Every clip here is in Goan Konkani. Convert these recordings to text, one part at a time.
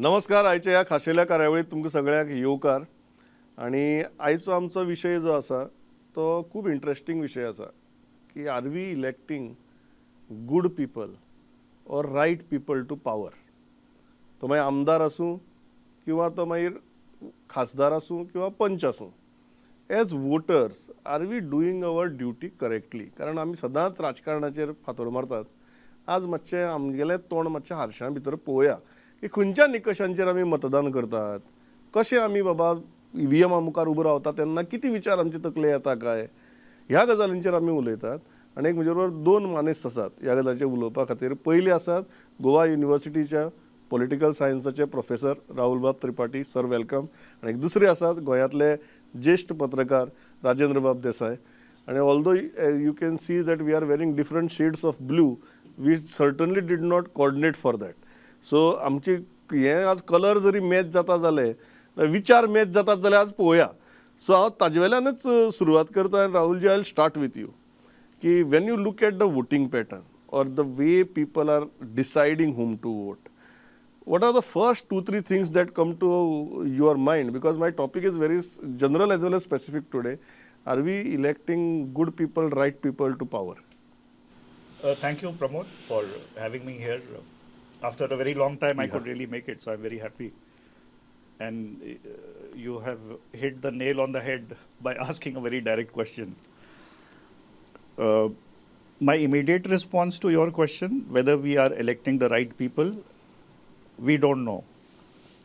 नमस्कार. आयच्या ह्या खाशेल्या कार्यावळीत तुमकां सगळ्यांक येवकार आनी आयचो आमचो विशय जो आसा तो खूब इंट्रस्टींग विशय आसा की are we electing good people or right people to power? तो मागीर आमदार आसूं किंवा तो मागीर खासदार आसूं किंवा पंच आसूं, as voters, are we doing our duty correctly? कारण आमी सदांच राजकारणाचेर फातर मारतात. आज मातशें आमगेलें तोंड मातशें हारशां भितर पळोवया की खंयच्या निकशांचेर आमी मतदान करतात, कशें आमी बाबा ईव्हीएमा मुखार उबो रावता तेन्ना कितें विचार आमचे तकले येता काय, ह्या गजालींचेर आमी उलयतात. आनी एक म्हजे बरोबर दोन मानेस्त आसात ह्या गजालीचेर उलोवपा खातीर. पयले आसात गोवा युनिवर्सिटीच्या पॉलिटिकल सायन्साचे प्रोफेसर राहुलबाब त्रिपाठी. Sir, welcome. आनी एक दुसरे आसात गोंयांतले ज्येश्ठ पत्रकार राजेंद्रबाब देसाय. आनी although you can see that we are wearing different shades of blue, we certainly did not coordinate for that. So आमची हें आज कलर जरी मॅच जाता जाले, विचार मॅच जातात जाल्यार आज पळोवया. सो हांव ताजे वेल्यानच सुरवात करता आनी Rahulji, I start with you की when you look at the voting pattern or the way people are deciding whom to vote, what are the first two, three things that come to your mind? Because my topic is very general as well as specific today. Are we electing good people, right people to power? Thank you, Pramod, for having me here. After a very long time, I could really make it, so I'm very happy. And you have hit the nail on the head by asking a very direct question. My immediate response to your question, whether we are electing the right people, we don't know.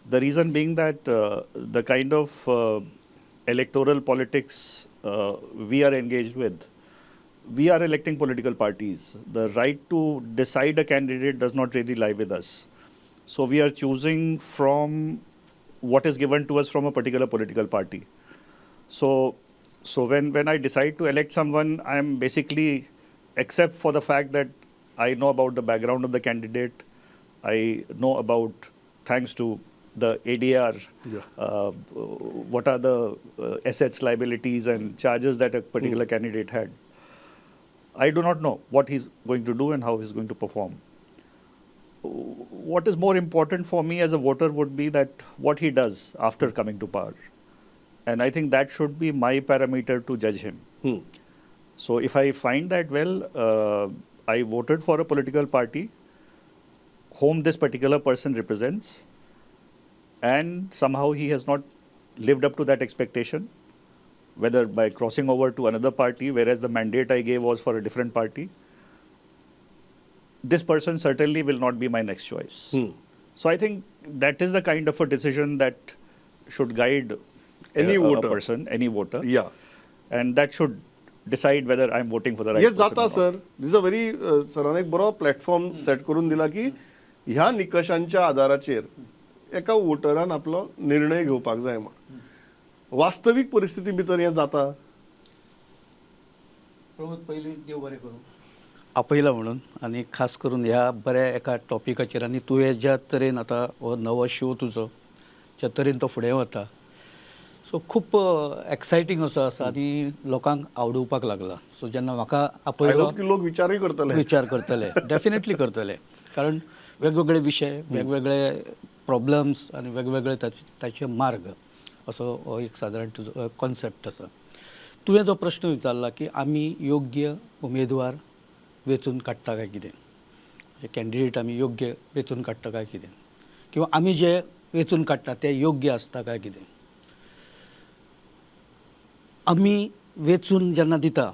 The reason being that the kind of electoral politics we are engaged with, we are electing political parties. The right to decide a candidate does not really lie with us. So we are choosing from what is given to us from a particular political party. So when I decide to elect someone, I am basically, except for the fact that I know about the background of the candidate, I know about, thanks to the ADR, what are the assets, liabilities, and charges that a particular candidate had. I do not know what he's going to do and how he's going to perform. What is more important for me as a voter would be that what he does after coming to power. And I think that should be my parameter to judge him. So if I find that, well, I voted for a political party whom this particular person represents, and somehow he has not lived up to that expectation, whether by crossing over to another party, whereas the mandate I gave was for a different party, this person certainly will not be my next choice. So I think that is the kind of a decision that should guide any a voter. Person, any voter, and that should decide whether I'm voting for the right हे person जाता or not. Sir, this a very, सरान एक बरो प्लॅटफॉर्म सेट करून दिला की ह्या निकशांच्या आदाराचेर एका वोटरान आपलो निर्णय घेवपाक जाय म्हण. वास्तवीक परिस्थिती भितर हें जाता? प्रमोद, पयलीं देव बरें करूं आपयला म्हणून आनी खास करून ह्या बऱ्या एका टॉपिकाचेर. आनी तुवें ज्या तरेन आतां हो नवो शो तुजो ज्या तरेन तो फुडें वता, सो खूब एक्सायटींग असो आसा आनी लोकांक आवडोवपाक लागला. सो जेन्ना म्हाका I आपयलो होप की लोक विचारूय करतले. विचार करतले, डेफिनेटली करतले, कारण वेगवेगळे विशय, वेगवेगळे प्रॉब्लम्स आनी वेगवेगळे ताचे मार्ग असो हो एक सादारण तुजो कॉन्सेप्ट आसा. तुवें जो प्रश्न विचारला की आमी योग्य उमेदवार वेंचून काडटा काय कितें, म्हणजे कॅन्डिडेट आमी योग्य वेंचून काडटा काय कितें, किंवा आमी जे वेंचून काडटा ते योग्य आसता काय कितें. आमी वेंचून जेन्ना दिता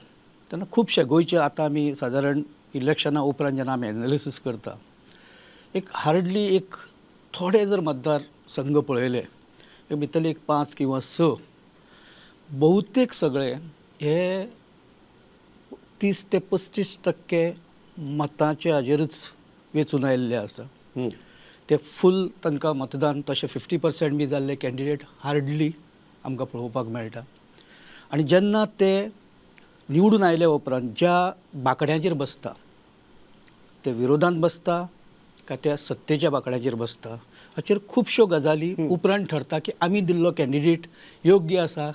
तेन्ना खुबशे गोंयचे आतां आमी सादारण इलेक्शना उपरांत जेन्ना आमी एनालिसीस करता, एक हार्डली एक थोडे जर मतदार संघ पळयले, एक भितरले एक पांच किंवा स, बहुतेक सगळे हे 30 ते 35% मतांचे हाजेरूच वेंचून आयिल्ले आसा. ते फूल तांकां मतदान तशें 50% बी जाल्ले कॅन्डिडेट हार्डली आमकां पळोवपाक मेळटा. आनी जेन्ना ते निवडून आयले उपरांत ज्या बांकड्यांचेर बसता, ते विरोधांत बसता काय त्या सत्तेच्या बांकड्याचेर बसता, हाचेर खुबश्यो गजाली उपरांत ठरता की आमी दिल्लो कॅन्डिडेट योग्य आसा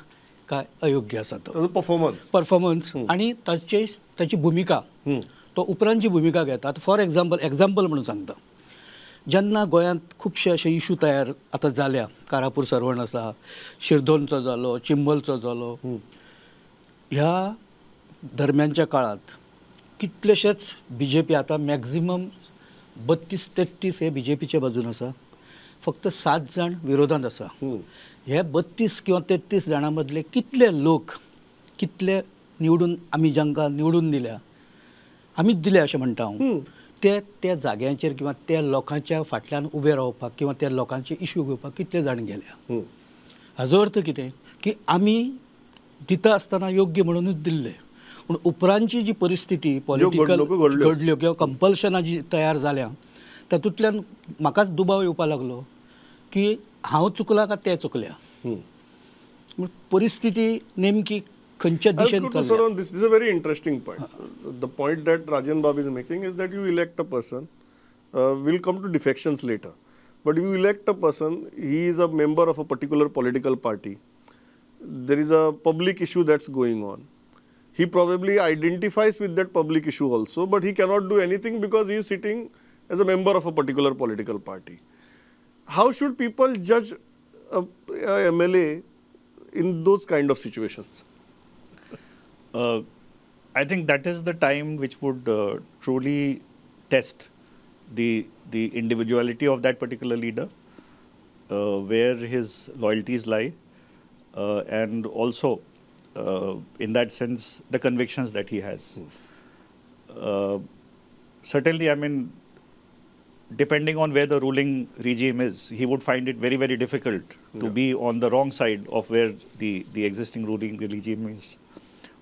काय अयोग्य आसा तो. ताजो परफॉर्मन्स. परफॉर्मन्स आणि ताचे ताची भुमिका, तो उपरांतची भुमिका घेता. फॉर एग्जाम्पल, एग्जाम्पल म्हणून सांगता. जेन्ना गोंयांत खुबशे अशे इशू तयार आतां जाल्या, कारापूर सर्वण आसा, शिरदोनचो जालो, चिंबलचो जालो, ह्या दरम्यानच्या काळांत कितलेशेच बीजेपी आतां मॅक्झिमम 32-33 हे बीजेपीच्या बाजून आसा, फक्त 7 जाण विरोधांत आसा. हे 32 किंवा 33 जाणां मदले कितले लोक कितले निवडून आमी जांकां निवडून दिल्या, आमीच दिल्या अशें म्हणटा हांव, ते त्या जाग्यांचेर किंवा त्या लोकांच्या फाटल्यान उबे रावपाक किंवा त्या लोकांचे इशू घेवपाक कितले जाण गेल्या? हाजो अर्थ कितें की आमी दिता आसतना योग्य म्हणुनूच दिल्ले, पूण उपरांतची जी परिस्थिती पॉलिटिकल घडणुको घडल्यो. घडल्यो किंवा कंपल्शनां जी तयार जाल्या तातूंतल्यान म्हाकाच दुबाव येवपाक लागलो की हांव चुकलां काय ते चुकल्या. पूण परिस्थिती नेमकी खंयच्या दिशेन I'll go to चल्ल्या. Sir on this. This is a very interesting point. The point that Rajan Bab is making is that you elect a person. We'll come to defections later. But you elect a person, he is a member of a particular political party. There is a public issue that's going on. He probably identifies with that public issue also, but he cannot do anything because he is sitting as a member of a particular political party. How should people judge a MLA in those kind of situations? I think that is the time which would truly test the individuality of that particular leader, where his loyalties lie, and also in that sense the convictions that he has. Certainly, depending on where the ruling regime is, he would find it very, very difficult to be on the wrong side of where the existing ruling regime is.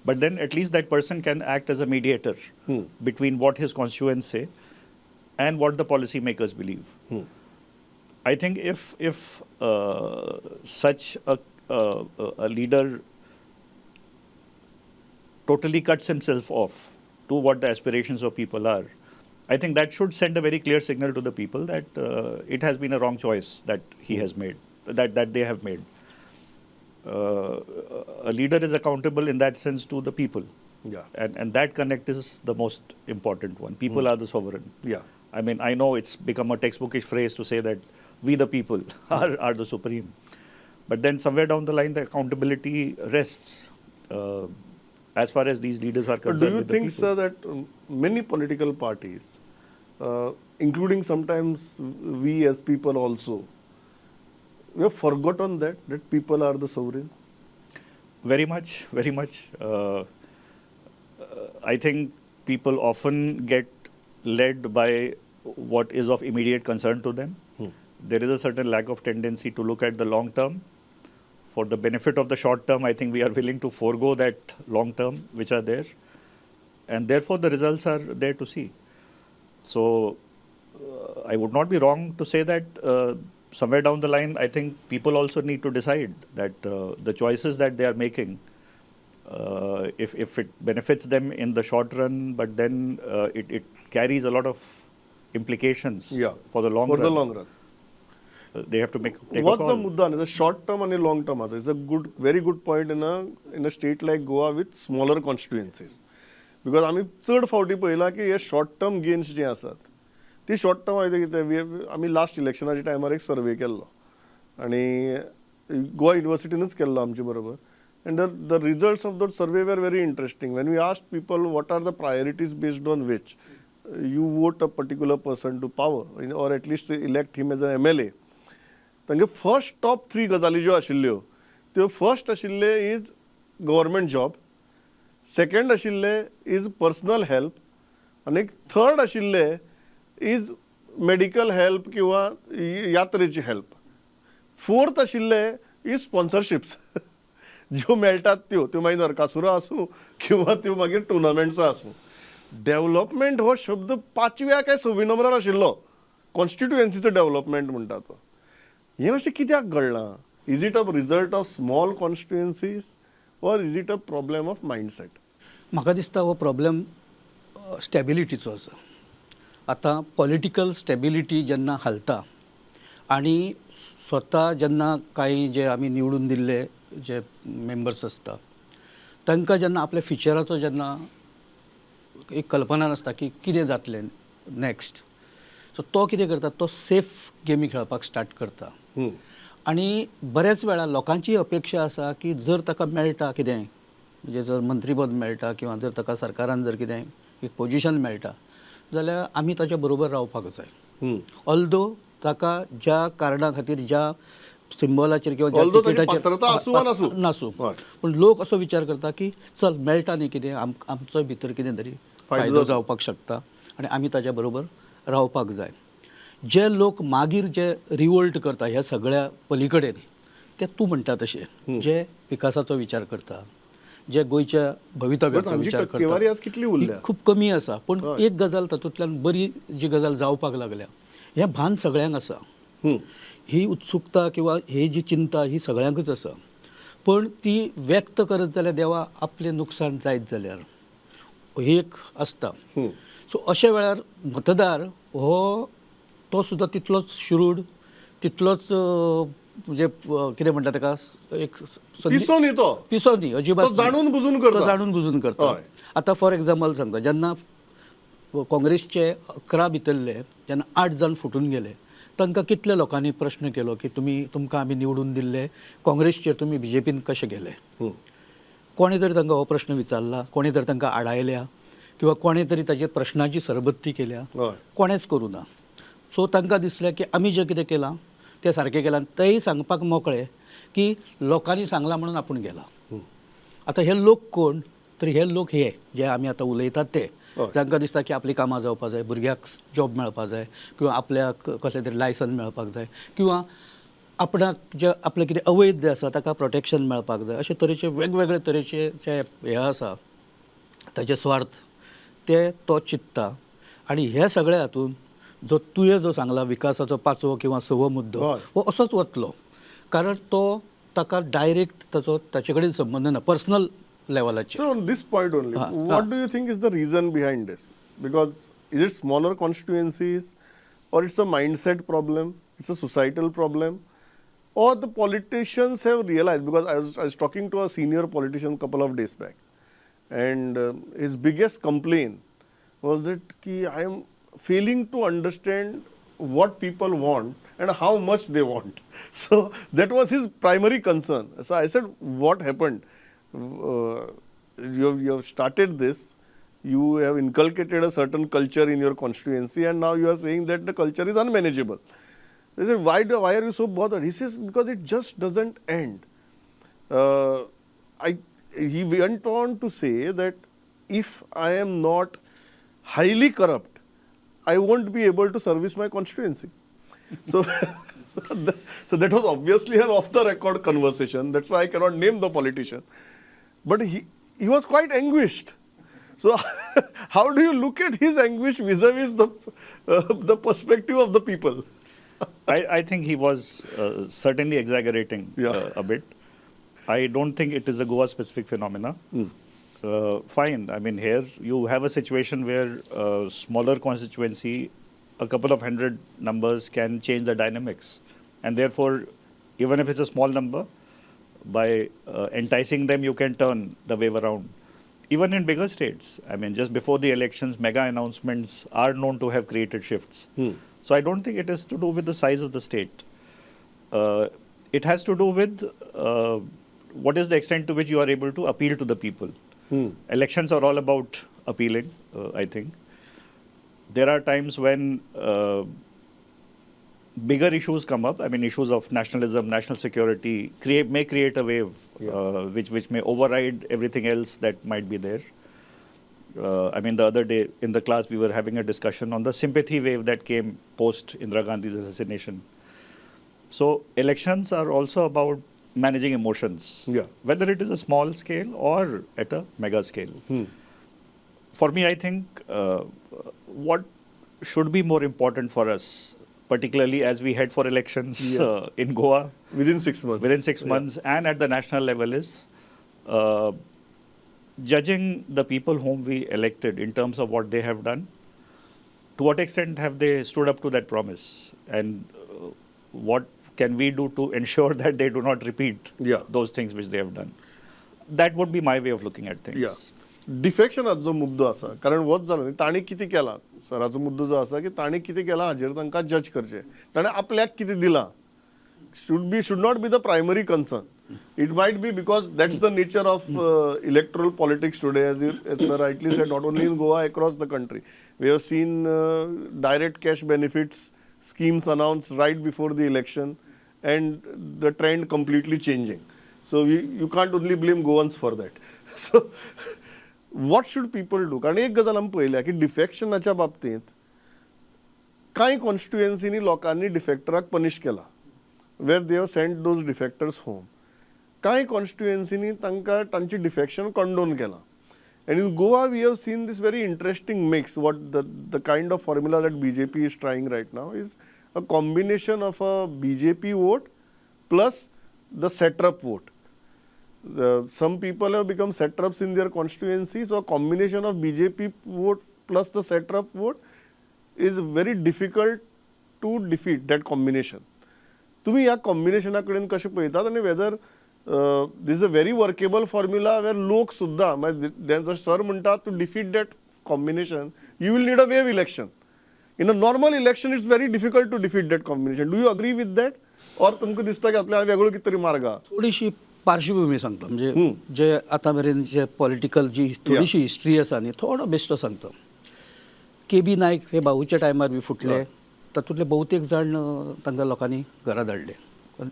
But then at least that person can act as a mediator between what his constituents say and what the policymakers believe. I think if such a leader totally cuts himself off to what the aspirations of people are, I think that should send a very clear signal to the people that it has been a wrong choice that he has made, that they have made. A leader is accountable in that sense to the people. And that connect is the most important one. People are the sovereign. I know it's become a textbookish phrase to say that we the people are the supreme. But then somewhere down the line, the accountability rests as far as these leaders are But do concerned. you With the think, people. Sir, that many political parties, including sometimes we as people also, we have forgotten that people are the sovereign? Very much, very much. I think people often get led by what is of immediate concern to them. There is a certain lack of tendency to look at the long term. For the benefit of the short term, I think we are willing to forego that long term which are there. And therefore, the results are there to see. So, I would not be wrong to say that somewhere down the line, I think people also need to decide that the choices that they are making, if it benefits them in the short run, but then it carries a lot of implications for the long For run. the long run. They have to take a What's call. the mudda? The short term and long term. It's a good, very good point in a state like Goa with smaller constituencies. Because आमी चड फावटी पळयलां की हे शॉर्ट टर्म गेन्स जे आसात ती शॉर्ट टर्म हांवें कितें, आमी लास्ट इलेक्शनाच्या टायमार एक सर्वे केल्लो आनी गोवा युनिवर्सिटीनूच केल्लो आमचे बरोबर. And the results of that survey were very interesting. When we asked people what are the priorities based on which you vote a particular person to power or at least elect him as an MLA, तांगे फर्स्ट टॉप 3 गजाली ज्यो आशिल्ल्यो त्यो फर्स्ट आशिल्ले is government job, second आशिल्ले is personal help, आनी थर्ड आशिल्ले is medical help किंवा यात्रेची हेल्प. फोर्थ आशिल्ले is स्पॉन्सरशिप्स ज्यो मेळटात त्यो, त्यो मागीर नरकासुरां आसूं किंवा त्यो मागीर टुर्नामेंट्सां आसूं. डेव्हलपमेंट हो शब्द 5व्या काय 6व्या नंबरार आशिल्लो, कॉन्स्टिट्युएन्सीचो डेव्हलपमेंट म्हणटा तो. हें अशें कित्याक घडलां? Is it a result of small constituencies or is it a problem of mindset? म्हाका दिसता हो प्रॉब्लम स्टेबिलिटीचो आसा. आतां पॉलिटिकल स्टेबिलिटी जेन्ना हालता आनी स्वता जेन्ना कांय जे आमी निवडून दिल्ले जे मेंबर्स आसता तांकां जेन्ना आपल्या फ्युचराचो जेन्ना एक कल्पना नासता की कितें जातलें नेक्स्ट, सो तो कितें करता, तो सेफ गेमी खेळपाक स्टार्ट करता. आनी बऱ्याच वेळा लोकांची अपेक्षा आसा की जर ताका मेळटा कितें, म्हणजे जर मंत्रीपद मेळटा किंवा जर ताका सरकारान जर कितें एक पोजिशन मेळटा जाल्यार आमी ताच्या बरोबर रावपाक जाय. ऑल्दो ताका ज्या कारणा खातीर, ज्या सिंबॉलाचेर किंवा ज्या Although ताची तिकेटाचेर पात्रता आसूं वा नासूं. नासूं, हय. पूण लोक असो विचार करता की चल मेळटा न्ही कितें, आमचो भितर कितें तरी फायदो फायदो जावपाक शकता आनी आमी ताच्या बरोबर रावपाक जाय. जे लोक मागीर जे रिवोल्ट करता ह्या सगळ्या पलीकडेन, ते तूं म्हणटा तशे जे विकासाचो विचार करता, जे गोंयच्या भवितव्याचो हांची विचार करता, टक्केवारी आज कितली उरल्या? ही खूब कमी आसा. पूण एक गजाल तातूंतल्यान बरी जी गजाल जावपाक लागल्या, हें भान सगळ्यांक आसा, ही उत्सुकता किंवा ही जी चिंता ही सगळ्यांकूच आसा. पण ती व्यक्त करत जाल्यार देवा आपलें नुकसान जायत जाल्यार ही एक आसता. सो अशा वेळार मतदार हो तो सुद्दां तितलोच श्रूड, तितलोच म्हणजे कितें म्हणटा ताका, एक पिसो न्ही तो. पिसो न्ही अजिबात. तो जाणून बुजून करता. तो जाणून बुजून करता. आतां फॉर एग्जाम्पल सांगता, जेन्ना काँग्रेसचे 11 भितरले जेन्ना 8 जाण फुटून गेले, तांकां कितल्या लोकांनी प्रश्न केलो की तुमी, तुमकां आमी निवडून दिल्ले काँग्रेसचेर, तुमी बीजेपीन कशे गेले? कोणें तरी तांकां हो प्रश्न विचारला? कोणें तरी तांकां आडायल्या किंवा कोणें तरी ताजेर प्रश्नाची सरबत्ती केल्या? कोणेंच करूं ना. सो तांकां दिसलें की आमी जें कितें केलां तें सारकें केलां. तेंय सांगपाक मोकळे की लोकांनी सांगलां म्हणून आपूण गेला. आतां हे लोक कोण? तर हे लोक हे जे आमी आतां उलयतात ते, जांकां दिसता की आपलीं कामां जावपाक जाय, भुरग्याक जॉब मेळपाक जाय किंवा आपल्याक कसलें तरी लायसन मेळपाक जाय किंवा आपणाक जे आपलें कितें अवैध आसा ताका प्रोटेक्शन मेळपाक जाय, अशे तरेचे वेगवेगळे तरेचे जे हे आसा ताचे स्वार्थ ते तो चिंत्ता. आनी हे सगळे हातून जो तुवें जो सांगला विकासाचो 5वो किंवा 6वो मुद्दो, हो असोच वतलो, कारण तो ताका डायरेक्ट ताचो ताचे कडेन संबंद ना पर्सनल लेवलाचेर. So on this point only, what do you think is the reason behind this? Because is it smaller constituencies, or it's a mindset problem, it's a societal problem, or the politicians have realized? Because I was talking to a senior politician a couple of days back, and his biggest complaint was that ki I am failing to understand what people want and how much they want. So that was his primary concern. So I said, what happened? You have started this, you have inculcated a certain culture in your constituency, and now you are saying that the culture is unmanageable. They said, why are you so bothered? He says, because it just doesn't end. He went on to say that if I am not highly corrupt, I won't be able to service my constituency. So, so that was obviously an off-the-record conversation. That's why I cannot name the politician. But he was quite anguished. So how do you look at his anguish vis-a-vis the perspective of the people? I think he was certainly exaggerating a bit. I don't think it is a Goa-specific phenomena. Fine. I mean, here you have a situation where smaller constituency, a couple of hundred numbers can change the dynamics. And therefore, even if it's a small number, by enticing them, you can turn the wave around. Even in bigger states, I mean, just before the elections, mega announcements are known to have created shifts. So I don't think it is to do with the size of the state. It has to do with what is the extent to which you are able to appeal to the people. Elections are all about appealing, I think. There are times when bigger issues come up. I mean, issues of nationalism, national security may create a wave, which may override everything else that might be there. I mean, the other day in the class, we were having a discussion on the sympathy wave that came post Indira Gandhi's assassination. So elections are also about managing emotions, whether it is a small scale or at a mega scale. For me, I think what should be more important for us, particularly as we head for elections in Goa. Within 6 months. Within 6 months and at the national level is judging the people whom we elected in terms of what they have done. To what extent have they stood up to that promise? And what can we do to ensure that they do not repeat those things which they have done? That would be my way of looking at things. Yeah. डिफेक्शनाचो जो मुद्दो आसा, कारण होच जालो न्ही, तांणी कितें केलां, सराचो मुद्दो जो आसा की तांणी कितें केलां हाजेर तांकां जज करचें, ताणें आपल्याक कितें दिलां should not be the primary concern. It might be because that's the nature of electoral politics today, as sir rightly said, not only in Goa, across the country. We have seen direct cash benefits schemes announced right before the election and the trend completely changing. So you can't only blame Goans for that. So what should people do? कारण एक गजाल आमी पळयल्या की डिफेक्शनाच्या बाबतींत कांय कॉन्स्टिट्युएन्सीनी लोकांनी डिफेक्टराक पनिश केला, where they have sent those defectors home. कांय कॉन्स्टिट्युएन्सीनी तांकां तांची डिफेक्शन कंडोन केलां. And in Goa we have seen this very interesting mix. What the kind of formula that BJP is trying right now is a combination of a BJP vote plus the satrap vote. Some people have become satraps in their constituency, so a combination of BJP vote plus the satrap vote is very difficult to defeat that combination. तुम्ही ह्या कॉम्बिनेशना कडेन कशें पळयतात आनी whether this a very workable formula where लोक सुद्दां मागीर जशें सर म्हणटा, to defeat that combination you will need a wave election. In a normal election it's very difficult to defeat that combination. Do you agree with that, or तुमकां दिसता की हातूंतल्यान वेगळो कितें तरी मार्ग आहा? थोडीशी पार्श्वभूमी सांगता, म्हणजे जे आतां मेरेन जे पॉलिटिकल जी थोडीशी हिस्ट्री आसा न्ही, थोडो बेश्टो सांगता. के बी नायक हे भाऊच्या टायमार बी फुटले, तातूंतले बहुतेक जाण तांकां लोकांनी घरा धाडले.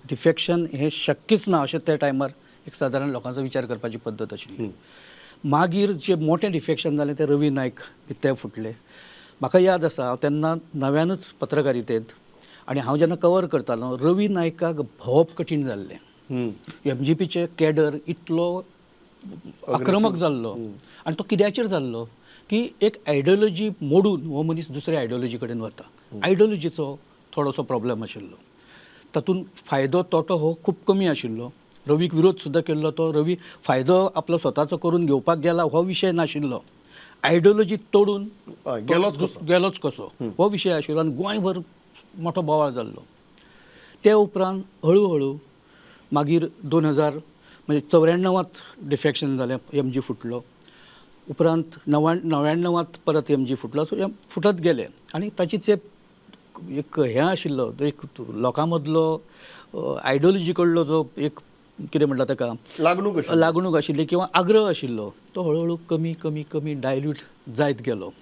डिफेक्शन हें शक्यच ना अशें त्या टायमार एक सादारण लोकांचो विचार करपाची पद्दत आशिल्ली. मागीर जे मोठें डिफेक्शन जालें तें रवी नायक बी ते फुटले. म्हाका याद आसा, हांव तेन्ना नव्यानूच पत्रकारितेंत आनी हांव जेन्ना कवर करतालो, रवी नायकाक भोंवप कठीण जाल्लें. एमजीपीचे कॅडर इतलो आक्रमक जाल्लो आनी तो कित्याचेर जाल्लो की एक आयडियोलॉजी मोडून हो मनीस दुसऱ्या आयडियोलॉजी कडेन वता. आयडियोलॉजीचो थोडोसो प्रॉब्लम आशिल्लो. तातूंत फायदो तोटो हो खूब कमी आशिल्लो. रवीक विरोध सुद्दां केल्लो, तो रवी फायदो आपलो स्वताचो करून घेवपाक गेला हो विशय नाशिल्लो. आयडियोलॉजी तोडून हय, गेलोच कसो. गेलोच कसो हो विशय आशिल्लो आनी गोंयभर मोठो बोवाळ जाल्लो. ते उपरांत हळू हळू मागीर 2000 म्हणजे 94वांत डिफेक्शन जालें, एमजी फुटलो. उपरांत 99वांत परत एमजी फुटलो. सो फुटत गेले आनी ताची ते एक हें आशिल्लो, तो एक लोकां मदलो आयडियोलॉजी कडलो जो एक कितें म्हणटा ताका, लागणूक आशिल्ली. लागणूक आशिल्ली किंवा आग्रह आशिल्लो, तो हळू हळू कमी कमी कमी डायल्यूट जायत गेलो.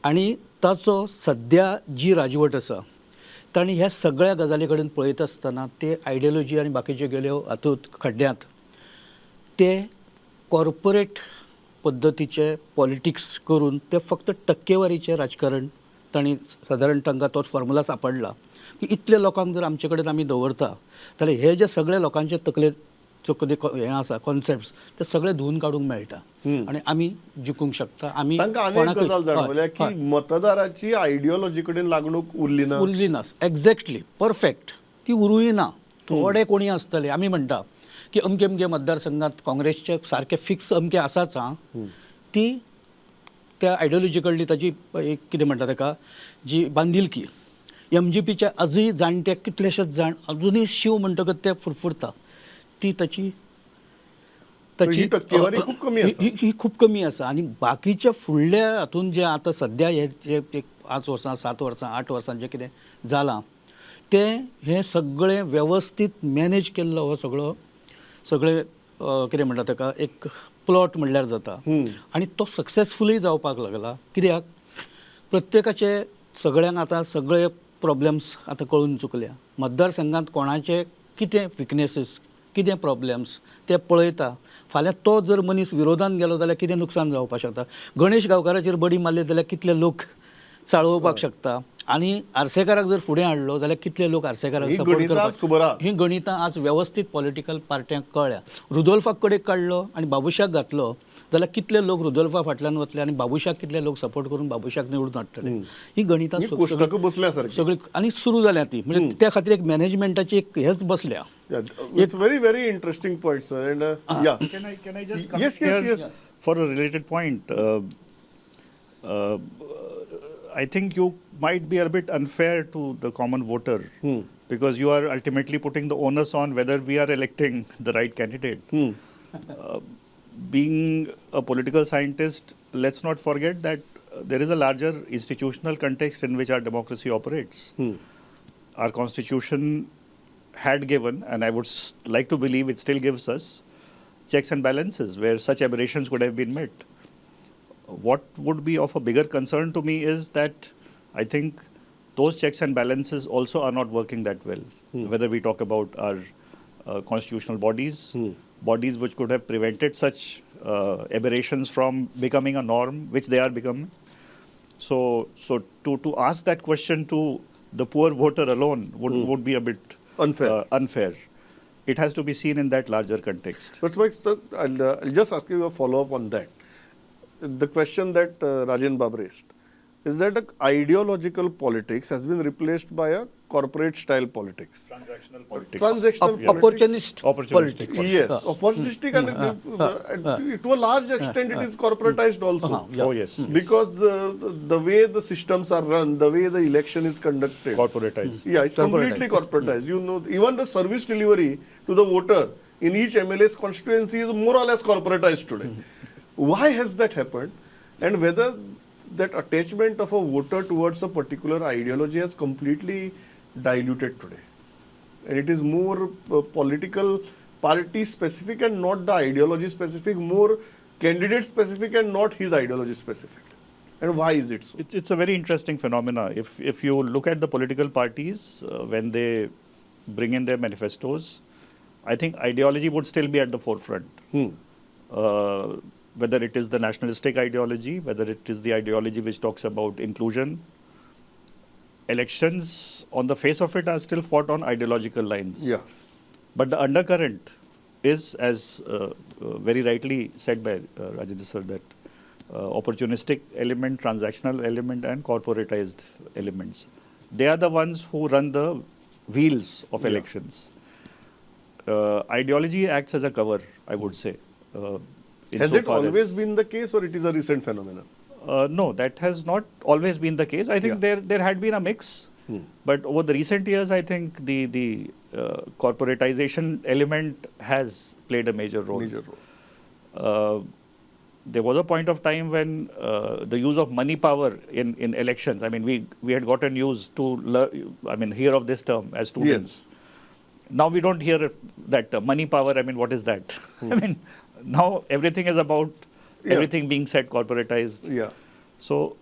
आनी ताचो सद्या जी राजवट आसा तांणी ह्या सगळ्या गजाली कडेन पळयता आसतना ते आयडियोलॉजी आनी बाकीच्यो गेल्यो हातूंत खड्ड्यांत. ते कॉर्पोरेट पद्दतीचे पॉलिटिक्स करून ते फक्त टक्केवारीचें राजकारण तांणी सादारण तांकां तोच फॉर्मुला सांपडला की इतले लोकांक जर आमचे कडेन आमी दवरता जाल्यार हे जे सगळे लोकांचे तकलेचो कदी हें आसा कॉन्सेप्ट्स, ते सगळे धुवून काडूंक मेळटा आनी आमी जिखूंक शकता. आमी तांकां आनी एक कोणाकूय- गजाल जाणवल्या हय, की मतदाराची आयडियोलॉजी कडेन लागणूक उरली ना. उरली ना, एक्झॅक्टली, परफेक्ट. ती उरूय ना. थोडे कोणी आसतले, आमी म्हणटा की अमके अमके मतदारसंघात काँग्रेसचे सारके फिक्स अमके आसाच. आं, ती त्या आयडियोलॉजी कडली ताजी एक कितें म्हणटा ताका जी बांदिलकी. एमजीपीचे आजूय जाणटे कितलेशेच जाण अजुनूय शींव म्हणटकच ते फुरफुरता. ती ताची ही टक्केवारी खूब कमी आसा. ही ही खूब कमी आसा. आनी बाकीच्या फुडल्या हातून जे आतां सद्या हे जे एक 5 वर्सां, 7 वर्सां, 8 वर्सां जें कितें जालां तें हें सगळें वेवस्थीत मॅनेज केल्लो हो सगळो सगळें कितें म्हणटा ताका एक प्लॉट म्हणल्यार जाता. आनी तो सक्सेसफुलूय जावपाक लागला, कित्याक प्रत्येकाचे सगळ्यांक आतां सगळे प्रॉब्लम्स आतां कळून चुकल्या. मतदारसंघात कोणाचे कितें विकनेसीस, कितें प्रॉब्लम्स ते पळयता. फाल्यां तो जर मनीस विरोधान गेलो जाल्यार कितें नुकसान जावपाक शकता. गणेश गांवकाराचेर बडी मारली जाल्यार कितले लोक चाळोवपाक शकता आनी आर्सेकाराक जर फुडें हाडलो जाल्यार कितले लोक आर्सेकाराक ही सपोर्ट गणितां आज खबर आहा. ही गणितां आज वेवस्थीत पॉलिटिकल पार्ट्यांक कळ्ळ्या. रुदोल्फाक कडेक काडलो आनी बाबुशाक घातलो जाल्यार कितले लोक रुदोल्फा फाटल्यान वतले आनी बाबुशाक कितले लोक सपोर्ट करून बाबुशाक निवडून हाडटले. ही गणितां ही कोश्टकां बसल्या सारकी. सगळी आनी सुरू जाल्या ती म्हणजे त्या खातीर एक मॅनेजमेंटाची एक हेच बसल्या. It's very very interesting point, sir, and yeah. Can I just come Yes, yes, here yes. for a related point? I think you might be a bit unfair to the common voter because you are ultimately putting the onus on whether we are electing the right candidate. Being a political scientist, let's not forget that there is a larger institutional context in which our democracy operates. Our constitution had given, and I would like to believe it still gives us, checks and balances where such aberrations could have been met. What would be of a bigger concern to me is that I think those checks and balances also are not working that well. Whether we talk about our constitutional bodies, bodies which could have prevented such aberrations from becoming a norm, which they are becoming. So to ask that question to the poor voter alone would be a bit Unfair. Unfair. It has to be seen in that larger context. But Mike, sir, I'll just ask you a follow-up on that. The question that Rajen Bab raised is that the ideological politics has been replaced by a corporate style politics. Transactional politics. Transactional politics. Opportunist Opportunistic. Politics. Yes, opportunistic and to a large extent it is corporatized also. Yeah. Oh, yes. Because the way the systems are run, the way the election is conducted. Corporatized. Yeah, it's completely corporatized. Even the service delivery to the voter in each MLA's constituency is more or less corporatized today. Why has that happened? And whether that attachment of a voter towards a particular ideology has completely diluted today. And it is more political party specific and not the ideology specific, more candidate specific and not his ideology specific. And why is it so? It's a very interesting phenomena. If you look at the political parties, when they bring in their manifestos, I think ideology would still be at the forefront. Whether it is the nationalistic ideology, whether it is the ideology which talks about inclusion, elections on the face of it are still fought on ideological lines. But the undercurrent is, as very rightly said by Rajendra sir, that opportunistic element, transactional element, and corporatized elements. They are the ones who run the wheels of elections. Ideology acts as a cover, I would say. Has it insofar as always been the case, or it is a recent phenomenon? No, that has not always been the case. I think there had been a mix, but over the recent years, I think the corporatization element has played a major role. Major role. There was a point of time when the use of money power in elections, I mean, we had gotten used to, I mean, hear of this term as students. Now we don't hear that term. Money power, I mean, what is that? I mean, now everything is about everything being said corporatized. So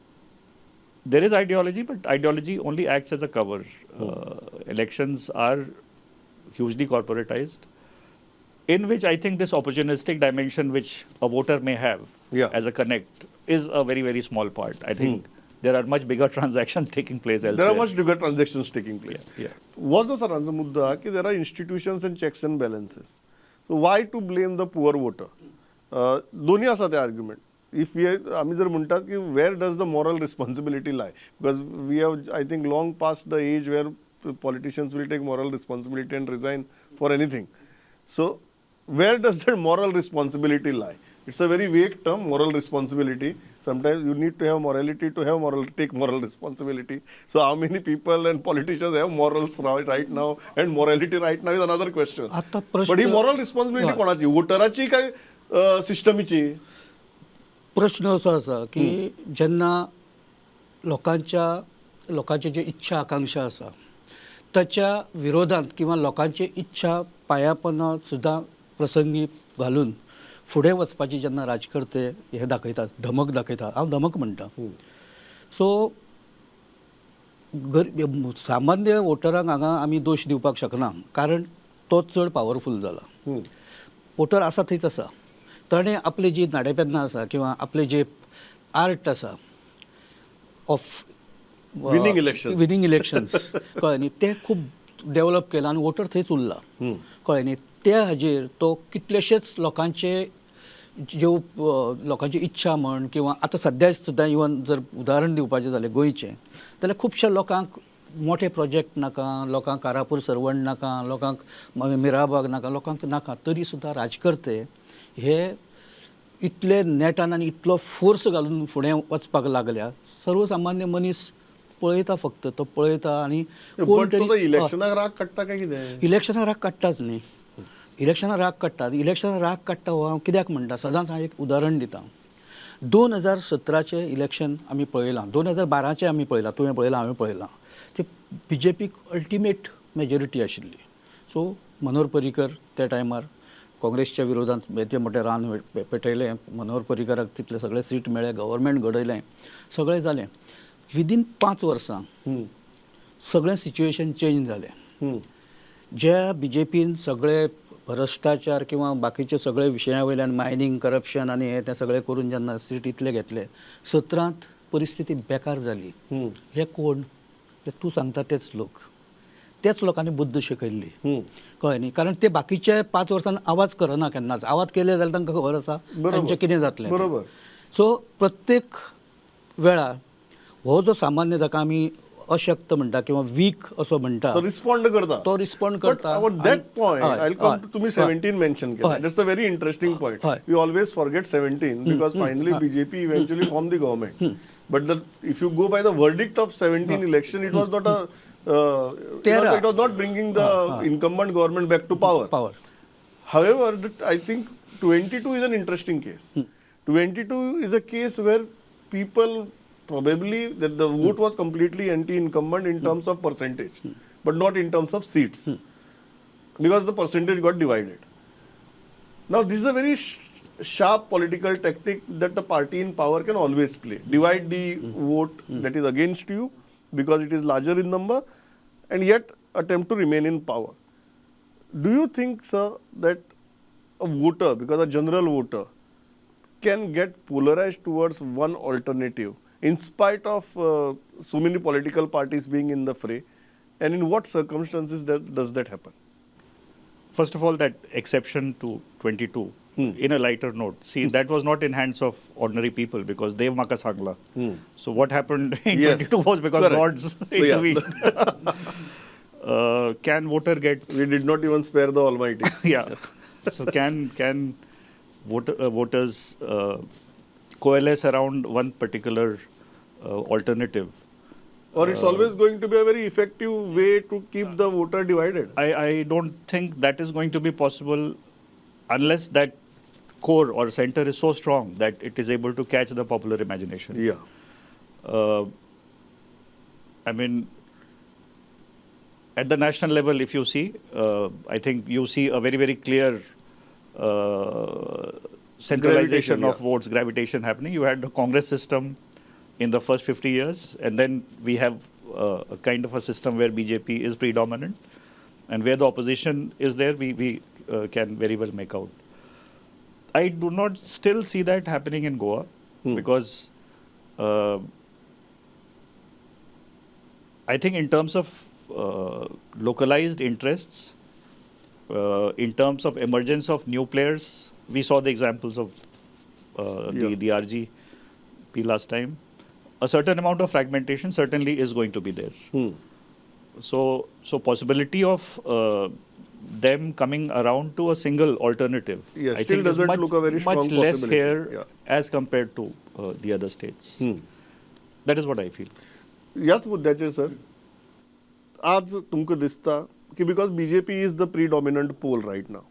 there is ideology, but ideology only acts as a cover. Elections are hugely corporatized, in which I think this opportunistic dimension which a voter may have as a connect is a very, very small part. I think there are much bigger transactions taking place elsewhere. There are much bigger transactions taking place. Was the सरांचा मुद्दा की there are institutions and checks and balances. So why to blame the poor voter? दोन्ही आसा ते आर्ग्युमेंट. If we आमी जर म्हणटात की where does the moral responsibility lie, because we have, I think, long past the age where politicians will take moral responsibility and resign for anything. So where does that moral responsibility lie? It's a very vague term, moral responsibility. Sometimes you need to have morality to take moral responsibility. So how many people and politicians have morals right now and morality right now is another question. आता प्रश्न But he moral responsibility कोणाची? वोटराची काय सिस्टमीची? प्रश्न असो आसा की जेन्ना लोकांची जी इच्छा आकांक्षा आसा ताच्या विरोधांत किंवा लोकांची इच्छा पांयापना सुद्दां प्रसंगी घालून फुडें वचपाची जेन्ना राजकर्ते हे दाखयतात, धमक दाखयतात, हांव धमक म्हणटा, सो सामान्य वोटरांक हांगा आमी दोश दिवपाक शकना, कारण तो चड पावरफूल जाला. वोटर आसा थंयच आसा, ताणें आपली जी नाडेपेन्नां आसा किंवा आपले जे आर्ट आसा of Winning elections. Winning elections, कळ्ळें न्ही, तें खूब डेवलप केलां आनी वोटर थंयच उरला, कळ्ळें न्ही. त्या हाजेर तो कितलेशेच लोकांचे ज्यो लोकांची इच्छा म्हण किंवा आतां सद्या सुद्दां इवन जर उदाहरण दिवपाचें जालें गोंयचें जाल्यार खुबश्या लोकांक मोठे प्रोजेक्ट नाका, लोकांक कारापूर सर्वण नाका, लोकांक मिराबाग नाका, लोकांक नाका, तरी सुद्दां राजकर्ते हे इतले नेटान आनी इतलो फोर्स घालून फुडें वचपाक लागल्या. सर्वसामान्य मनीस पळयता, फक्त तो पळयता आनी कोण बट तो तरी इलेक्शनाक राग काडटा काय कितें? इलेक्शनाक राग काडटाच न्ही. इलेक्शनां राग काडटात. इलेक्शनां राग काडटा हो हांव कित्याक म्हणटा, सदांच हांव एक उदाहरण दिता. 2017चें इलेक्शन आमी पळयलां, 2012चें आमी पळयलां, तुवें पळयलां, हांवें पळयलां. ते बीजेपीक अल्टिमेट मेजॉरिटी आशिल्ली. सो मनोहर पर्रीकर त्या टायमार काँग्रेसच्या विरोधात येदें मोठें रान पेटयलें, मनोहर पर्रीकराक तितले सगळे सीट मेळ्ळे, गव्हर्मेंट घडयलें, सगळें जालें. विदीन 5 वर्सां सगळें सिच्युएशन चेंज जालें. ज्या बीजेपीन सगळे भ्रश्टाचार किंवा बाकीचे सगळे विशया वयल्यान मायनींग, करप्शन आनी हे तें सगळें करून जेन्ना सीट इतले घेतले, 17त परिस्थिती बेकार जाली. हे कोण? हे तूं सांगता तेच लोक. तेच लोकांनी बुद्द शिकयल्ली, कळ्ळें न्ही? कारण ते बाकीचे 5 वर्सां आवाज करना केन्नाच. आवाज केले जाल्यार तांकां खबर आसा तांचें कितें जातलें. सो प्रत्येक वेळार हो जो सामान्य, जाका आमी अशक्त म्हणटा किंवा वीक असो म्हणटा, तो रिस्पॉन्ड करता. तो रिस्पॉन्ड करता. On that point I come. तुम्ही 17 मेन्शन केलं, that's a very interesting point. We always forget 17 because finally BJP eventually form the government, but the if you go by the verdict of 17 election, it was not a it was not bringing the incumbent government back to power. Power. However, I think 22 is an interesting case. 22 is a case where people probably that the vote was completely anti-incumbent in terms of percentage, but not in terms of seats, because the percentage got divided. Now, this is a very sharp political tactic that the party in power can always play. Divide the vote that is against you because it is larger in number, and yet attempt to remain in power. Do you think, sir, that a voter, because a general voter, can get polarized towards one alternative in spite of so many political parties being in the fray? And in what circumstances does that happen? First of all, that exception to 22, in a lighter note, see, that was not in hands of ordinary people because Dev म्हाका सांगला. So what happened in 22 was because Correct. Gods intervened. Can voter get We did not even spare the Almighty. Yeah. So can voters coalesce around one particular alternative? Or it's always going to be a very effective way to keep the voter divided. I don't think that is going to be possible unless that core or center is so strong that it is able to catch the popular imagination. I mean, at the national level, if you see, I think you see a very, very clear centralization Gravitation, of yeah. votes, gravitation happening. You had the Congress system in the first 50 years, and then we have a kind of a system where BJP is predominant, and where the opposition is there, we can very well make out. I do not still see that happening in Goa because I think in terms of localized interests, in terms of emergence of new players, we saw the examples of the RGP last time. A certain amount of fragmentation certainly is going to be there. So possibility of them coming around to a single alternative, Yeah, I still think is doesn't much, look a very much strong less possibility. Here as compared to the other states. That is what I feel. ह्याच मुद्द्याचेर सर, आज तुमकां दिसता की because BJP is the predominant pole right now,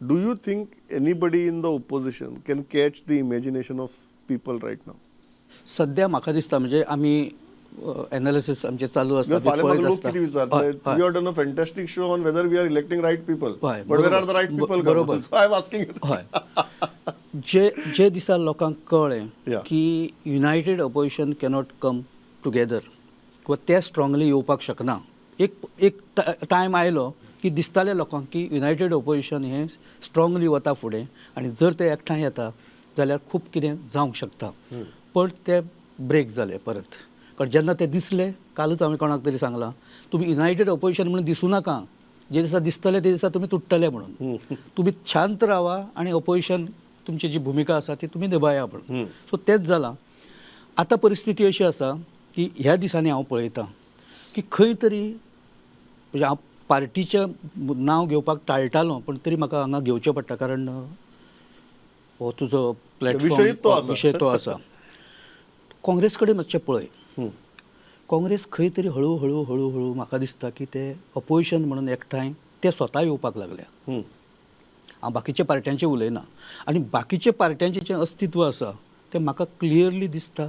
do you think anybody in the opposition can catch the imagination of people right now? सध्या म्हाका दिसता, म्हणजे आमी एनालिसीस आमचे चालू आसता, फाल्यां पळयत म्हाका लोक आसता. कितें विचारतले? हय. You have done a fantastic show on whether we are electing right people, but where are the right people? बरोबर. So I am asking. हय, जे जे दिसा लोकांक कळ्ळें की United opposition cannot come together किंवा ते स्ट्रॉंगली येवपाक शकना, एक एक टायम आयलो की दिसतालें लोकांक की युनायटेड अपोजिशन हें स्ट्रॉंगली वता फुडें आनी जर ते एकठांय येता जाल्यार खूब कितें जावंक शकता. पण ते ब्रेक जाले परत, कारण जेन्ना ते दिसले, कालूच हांवें कोणाक तरी सांगलां, तुमी युनायटेड अपोजिशन म्हणून दिसूं नाका, जे दिसा दिसतले ते दिसा तुमी तुट्टले, म्हणून तुमी शांत रावा आनी अपोजिशन तुमची जी भुमिका आसा ती तुमी निभाया म्हणून. सो तेंच जालां. आतां परिस्थिती अशी आसा की ह्या दिसांनी हांव पळयतां की खंय तरी, म्हणजे हांव पार्टीचें नांव घेवपाक टाळटालो, पण तरी म्हाका हांगा घेवचें पडटा, कारण हो तुजो विशयूच तो प्लॅटफॉर्म, आसा. विशय तो आसा. काँग्रेस कडेन मातशें पळय. काँग्रेस खंय तरी हळू हळू हळू हळू म्हाका दिसता की ते अपोजिशन म्हणून एकठांय ते स्वता येवपाक लागल्या. हांव बाकीच्या पार्ट्यांचें उलयना. आनी बाकीच्या पार्ट्यांचें जें अस्तित्व आसा तें म्हाका क्लियरली दिसता,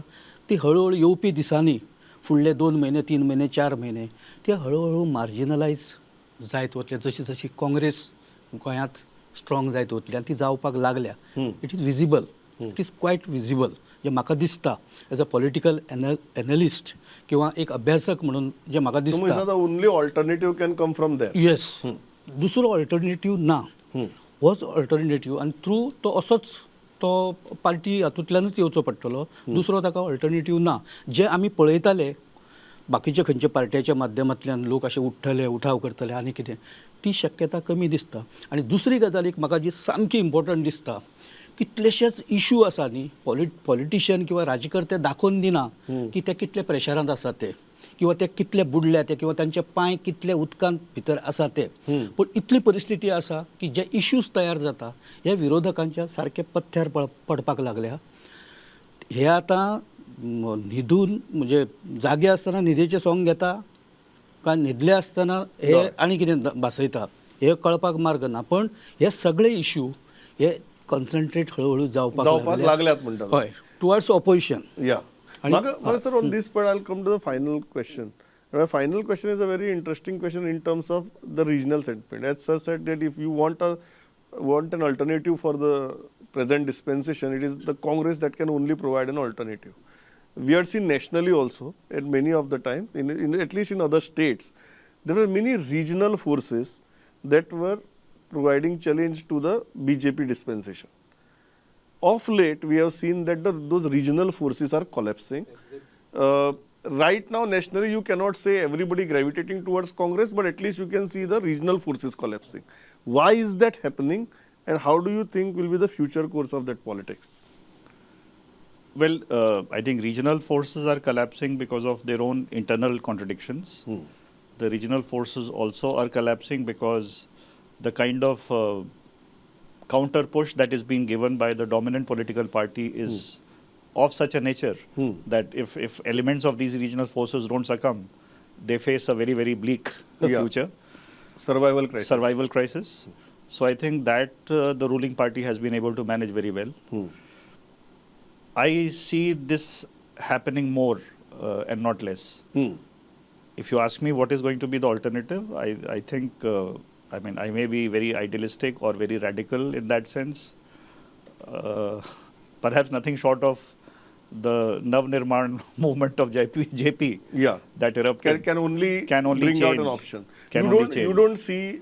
ती हळुहळू येवपी दिसांनी, फुडले 2 म्हयने, 3 म्हयने, 4 म्हयने, ते हळुहळू मार्जिनलायज जायत वतले, जशी जशी काँग्रेस गोंयांत स्ट्रॉंग जायत वतली. आनी ती जावपाक लागल्या. It is visible, it is quite visible, जें म्हाका दिसता एज अ पॉलिटिकल एनलिस्ट किंवा एक अभ्यासक म्हणून जें म्हाका दिसता. Only alternative can come from there. Yes, दुसरो ऑल्टरनेटीव ना. होच ऑल्टरनेटीव आनी थ्रू तो असोच तो पार्टी हातूंतल्यानच येवचो पडटलो. दुसरो ताका ऑल्टरनेटीव ना. जे आमी पळयताले बाकीच्या खंयच्या पार्ट्याच्या माध्यमांतल्यान लोक अशे उठ्ठले, उठाव करतले आनी कितें, ती शक्यता कमी दिसता. आनी दुसरी गजाल एक म्हाका जी सामकी इम्पॉर्टंट दिसता, कितलेशेच इशू आसा न्ही, पॉलिटिशियन किंवा राजकर्ते दाखोवन दिना की ते कितले प्रेशरांत आसा ते, किंवा ते कितले बुडल्या ते, किंवा तांचे पांय कितले उदकांत भितर आसा ते. पूण इतली परिस्थिती आसा की जे इश्यूज तयार जाता हे विरोधकांच्या सारके पथ्यार पडपाक लागल्या. हे आतां न्हिदून, म्हणजे जागे आसतना न्हिदेचें सोंग घेता काय न्हिदले आसतना हे आनी कितें भासयता, हे कळपाक मार्ग ना. पण हे सगळे इश्यू हे कॉन्सन्ट्रेट हळूहळू जावपाक जावपाक लागल्यात म्हणटा. हय, टुवर्ड्स ऑपोजिशन. या, म्हाका sir, on this point I come to the final question. Final question is a very interesting question in terms of the regional sentiment. As sir said that if you want an alternative for the present dispensation, it is the Congress that can only provide an alternative. We have seen nationally also, at many of the time, in at least in other states, there were many regional forces that were providing challenge to the BJP dispensation. Of late, we have seen that those regional forces are collapsing. Right now, nationally, you cannot say everybody gravitating towards Congress, but at least you can see the regional forces collapsing. Why is that happening, and how do you think will be the future course of that politics? Well, I think regional forces are collapsing because of their own internal contradictions. The regional forces also are collapsing because the kind of counter push that is being given by the dominant political party is of such a nature that if elements of these regional forces don't succumb, they face a very, very bleak future. Survival crisis. Survival crisis. So I think that the ruling party has been able to manage very well. I see this happening more and not less. If you ask me what is going to be the alternative, I think, I mean, I may be very idealistic or very radical in that sense. Perhaps nothing short of the Nav Nirman movement of JP that erupted. Can only Can only bring out an change. Option. Can You only don't you change. Don't see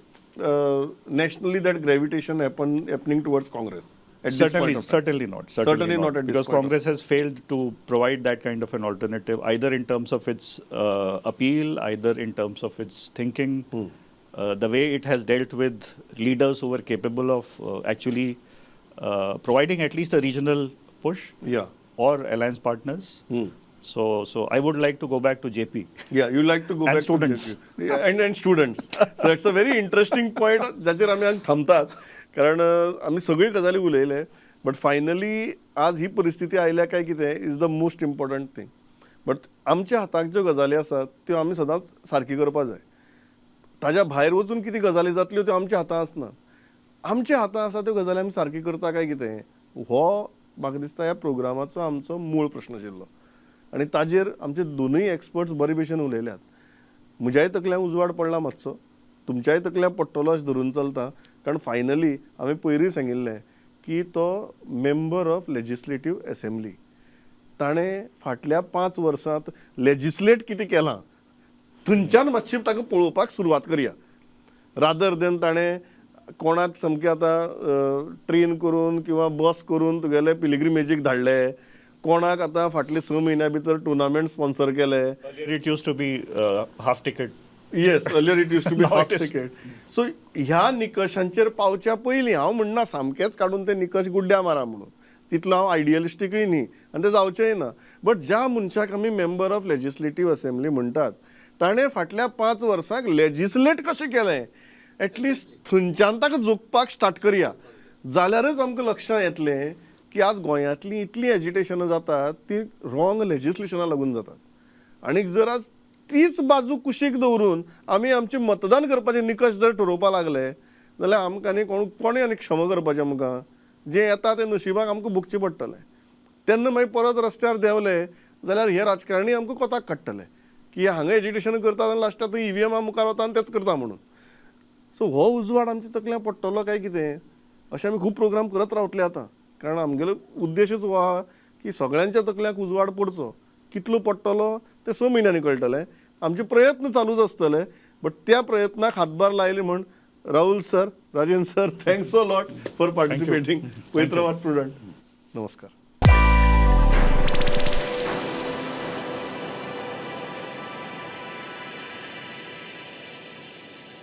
nationally that gravitation happening towards Congress at this Certainly, point of time. Certainly not. Certainly not at this Because point of Congress has failed to provide that kind of an alternative, either in terms of its appeal, either in terms of its thinking, the way it has dealt with leaders who were capable of actually providing at least a regional push or alliance partners. So I would like to go back to JP. Yeah, you like to go And back students. To JP. Yeah, and students. So that's a very interesting point जाचेर आमी हांगा थांबतात, कारण आमी सगळी गजाली उलयले, बट फायनली आज ही परिस्थिती आयल्या काय कितें is the most important thing. But आमच्या हाताक ज्यो गजाली आसात त्यो आमी सदांच सारकी करपा जाय. ताज्या भायर वचून कितें गजाली जातल्यो त्यो आमच्या हातांत आसना. आमच्या हातांत आसा त्यो गजाली आमी सारकी करता काय कितें, हो म्हाका दिसता ह्या प्रोग्रामाचो आमचो मूळ प्रश्न आशिल्लो आनी ताजेर आमचे दोनूय एक्सपर्ट्स बरे भशेन उलयल्यात. म्हज्याय तकल्यांक उजवाड पडला मातसो, तुमच्याय तकल्याक पडटलो अशें धरून चलता, कारण फायनली हांवें पयरूय सांगिल्लें की तो मेंबर ऑफ लेजिस्लेटीव एसेंब्ली, ताणें फाटल्या 5 वर्सांत लेजिस्लेट कितें केलां, थंयच्यान मातशी ताका पळोवपाक सुरवात करया, रादर देन ताणें कोणाक सामकें आतां ट्रेन करून किंवा बस करून तुगेले पिलिग्रिमेजीक धाडले, कोणाक आतां फाटले 6 म्हयन्या भितर टुर्नामेंट स्पॉन्सर केले. Earlier it used to be half ticket. Yes, earlier it used to be Now half it is- ticket. So ह्या निकशांचेर पावच्या पयलीं, हांव म्हणना सामकेंच काडून ते निकश गुड्ड्या मारा म्हणून, तितलो हांव आयडियलिस्टिकूय न्ही आनी तें जावचेंय ना, बट ज्या मनशाक आमी मेंबर ऑफ लेजिस्लेटीव असेंब्ली म्हणटात, ताणें फाटल्या 5 वर्सांक लेजिस्लेट कशें केलें, एटलिस्ट थंयच्यान ताका जोखपाक स्टार्ट करया, जाल्यारच आमकां लक्षांत येतलें की आज गोंयांतलीं इतलीं एजिटेशनां जातात ती रॉंग लेजिस्लेशना लागून जातात. आनी जर आज तीच बाजू कुशीक दवरून आमी आमचें मतदान करपाचे निकश जर ठरोवपाक लागले, जाल्यार आमकां आनी कोण कोणें आनी क्षमा करपाचें आमकां? जें येता तें नशिबाक आमकां भोगचें पडटलें. तेन्ना मागीर परत रस्त्यार देंवले जाल्यार हे राजकारणी आमकां कोताक काडटले की हांगा एजिटेशन करतात आनी लास्टाक थंय ईव्हीएमा मुखार वता आनी तेच करता म्हणून. सो हो उजवाड आमच्या तकल्यां पडटलो काय कितें, अशें आमी खूब प्रोग्राम करत रावतले आतां, कारण आमगेलो उद्देशूच हो आहा की सगळ्यांच्या तकल्यांक उजवाड पडचो. कितलो पडटलो तें 6 म्हयन्यांनी कळटलें. आमचे प्रयत्न चालूच आसतले, बट त्या प्रयत्नाक हातभार लायले म्हण Rahul sir, Rajen sir, thanks a lot for participating. पळयत रावात प्रुडंट. नमस्कार.